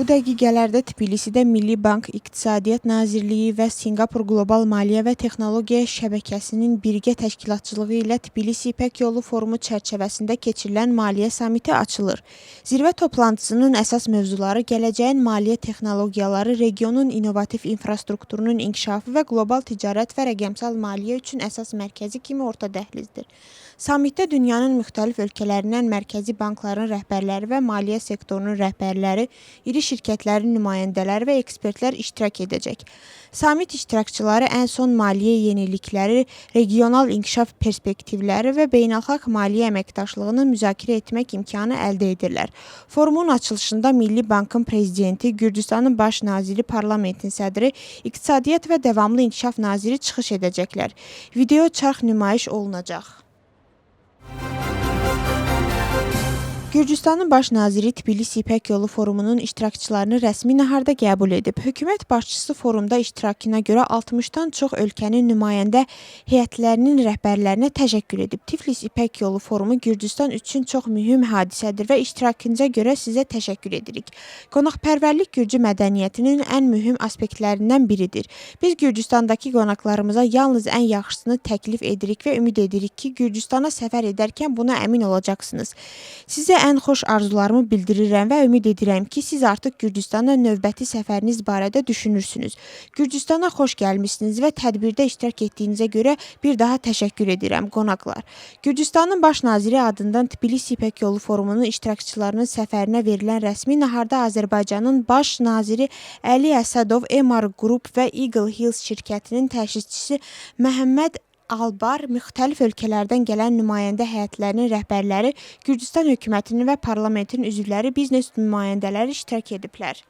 Dəqiqələrdə Tbilisidə Milli Bank, İqtisadiyyat Nazirliyi və Sinqapur Qlobal Maliyyə və Texnologiya Şəbəkəsinin birgə təşkilatçılığı ilə Tbilisi İpək Yolu Forumu çərçivəsində keçirilən maliyyə samiti açılır. Zirvə toplantısının əsas mövzuları gələcəyin maliyyə texnologiyaları, regionun innovativ infrastrukturunun inkişafı və qlobal ticarət və rəqəmsal maliyyə üçün əsas mərkəzi kimi orta dəhlizdir. Samitdə dünyanın müxtəlif ölkələrindən mərkəzi bankların rəhbərləri və maliyyə sektorunun rəhbərləri, iri şirkətlərin nümayəndələri və ekspertlər iştirak edəcək. Samit iştirakçıları ən son maliyyə yenilikləri, regional inkişaf perspektivləri və beynəlxalq maliyyə əməkdaşlığını müzakirə etmək imkanı əldə edirlər. Forumun açılışında Milli Bankın prezidenti, Gürcüstanın baş naziri, parlamentin sədri, İqtisadiyyat və Davamlı İnkişaf naziri çıxış edəcəklər. Video çarx nümayiş olunacaq. Gürcüstanın baş naziri Tbilisi İpək Yolu Forumunun iştirakçılarını rəsmi naharda qəbul edib. Hökumət başçısı forumda iştirakına görə 60-dan çox ölkənin nümayəndə heyətlərinin rəhbərlərinə təşəkkür edib. Tiflis İpək Yolu Forumu Gürcüstan üçün çox mühüm hadisədir və iştirakınıza görə sizə təşəkkür edirik. Qonaqpərvərlik Gürcü mədəniyyətinin ən mühüm aspektlərindən biridir. Biz Gürcüstandakı qonaqlarımıza yalnız ən yaxşısını təklif edirik və ümid edirik ki, Gürcüstana səfər edərkən buna əmin olacaqsınız. Sizə ən xoş arzularımı bildirirəm və ümid edirəm ki, siz artıq Gürcüstana növbəti səfəriniz barədə düşünürsünüz. Gürcüstana xoş gəlmisiniz və tədbirdə iştirak etdiyinizə görə bir daha təşəkkür edirəm, qonaqlar. Gürcüstanın baş naziri adından Tbilisi İpək Yolu Forumunun iştirakçılarının səfərinə verilən rəsmi naharda Azərbaycanın baş naziri Əli Əsədov, Emaar Group və Eagle Hills şirkətinin təsisçisi Məhəmməd Albar, müxtəlif ölkələrdən gələn nümayəndə heyətlərinin rəhbərləri, Gürcüstan hökumətinin və parlamentin üzvləri, biznes nümayəndələri iştirak ediblər.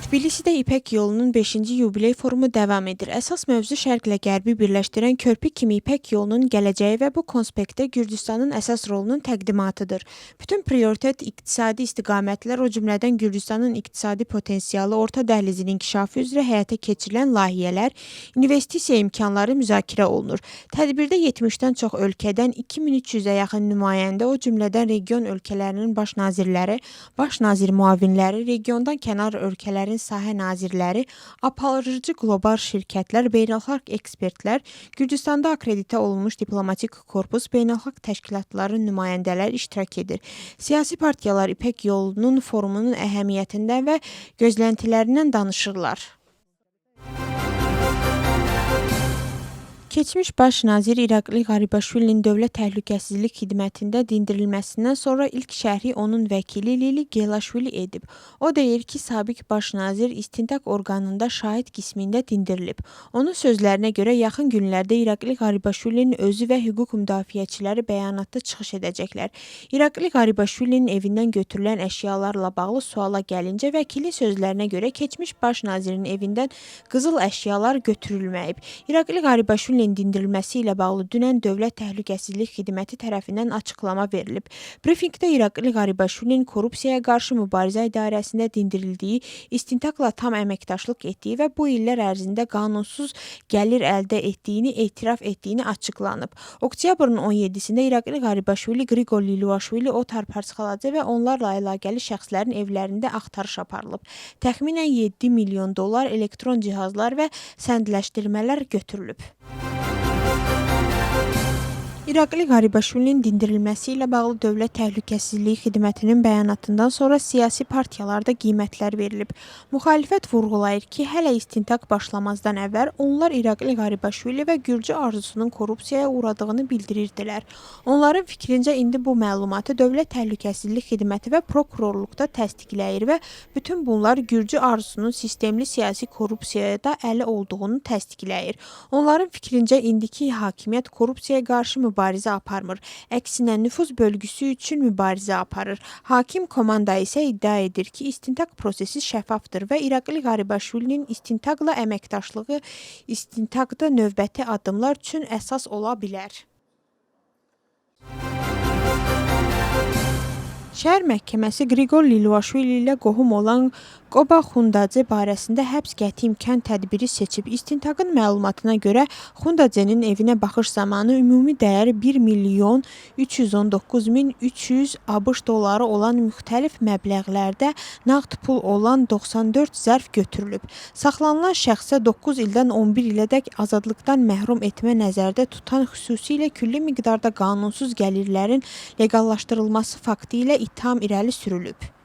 Tbilisidə İpək Yolunun 5-ci yubiley forumu davam edir. Əsas mövzu Şərqlə Qərbi birləşdirən körpü kimi İpək Yolunun gələcəyi və bu konspektdə Gürcüstanın əsas rolunun təqdimatıdır. Bütün prioritet iqtisadi istiqamətlər, o cümlədən Gürcüstanın iqtisadi potensialı, orta dəhlizin inkişafı üzrə həyata keçirilən layihələr, investisiya imkanları müzakirə olunur. Tədbirdə 70-dən çox ölkədən 2300-ə yaxın nümayəndə, o cümlədən region ölkələrinin baş nazirləri, baş nazir müavinləri, regiondan kənar ölkələrin sahə nazirləri, aparıcı qlobal şirkətlər, beynəlxalq ekspertlər, Gürcüstanda akreditə olunmuş diplomatik korpus, beynəlxalq təşkilatların nümayəndələri iştirak edir. Siyasi partiyalar İpək Yolunun forumunun əhəmiyyətindən və gözləntilərindən danışırlar. Keçmiş baş nazir İrakli Qaribaşvilinin Dövlət Təhlükəsizlik Xidmətində dindirilməsindən sonra ilk şərhi onun vəkili Lili Gelaşvili edib. O deyir ki, sabiq baş nazir istintaq orqanında şahid qismində dindirilib. Onun sözlərinə görə yaxın günlərdə İrakli Qaribaşvilinin özü və hüquq müdafiəçiləri bəyanatda çıxış edəcəklər. İrakli Qaribaşvilinin evindən götürülən əşyalarla bağlı suala gəlincə, vəkilin sözlərinə görə keçmiş baş nazirin evindən qızıl əşyalar götürülməyib. İrakli Qaribaşvilinin dindirilməsi ilə bağlı dünən Dövlət Təhlükəsizlik Xidməti tərəfindən açıqlama verilib. Brifinqdə İrakli Qaribaşvilinin korrupsiyaya qarşı mübarizə idarəsində dindirildiyi, istintaqla tam əməkdaşlıq etdiyi və bu illər ərzində qanunsuz gəlir əldə etdiyini etiraf etdiyini açıqlanıb. Oktyabrın 17-sində İrakli Qaribaşvili, Qriqor Liluaşvili, Otar Parçxaladze və onlarla əlaqəli şəxslərin evlərində axtarış aparılıb. Təxminən 7 milyon dollar elektron cihazlar və sənədləşdirmələr götürülüb. İrakli Qaribaşvilinin dindirilməsi ilə bağlı Dövlət Təhlükəsizliyi Xidmətinin bəyanatından sonra siyasi partiyalarda qiymətlər verilib. Müxalifət vurğulayır ki, hələ istintaq başlamazdan əvvəl onlar İrakli Qaribaşvili və Gürcü arzusunun korrupsiyaya uğradığını bildirirdilər. Onların fikrincə indi bu məlumatı Dövlət Təhlükəsizlik Xidməti və prokurorluqda təsdiqləyir və bütün bunlar Gürcü arzusunun sistemli siyasi korrupsiyaya da əli olduğunu təsdiqləyir. Onların fikrincə indiki hakimiyyət korrupsiyaya qarşı mübarizə aparmır. Əksinə nüfuz bölgüsü üçün mübarizə aparır. Hakim komanda isə iddia edir ki, istintaq prosesi şəffafdır və İrakli Qaribaşvilinin istintaqla əməkdaşlığı istintaqda növbəti addımlar üçün əsas ola bilər. Şəhər məhkəməsi Qriqor Liluaşvili ilə qohum olan Qoba Xundadze barəsində həbs qəti imkan tədbiri seçib. İstintaqın məlumatına görə Xundadzenin evinə baxış zamanı ümumi dəyəri 1 milyon 319 min 300 ABŞ dolları olan müxtəlif məbləğlərdə nağd pul olan 94 zərf götürülüb. Saxlanılan şəxsə 9 ildən 11 ilədək azadlıqdan məhrum etmə nəzərdə tutan xüsusilə külli miqdarda qanunsuz gəlirlərin leqallaşdırılması faktı ilə ittiham irəli sürülüb.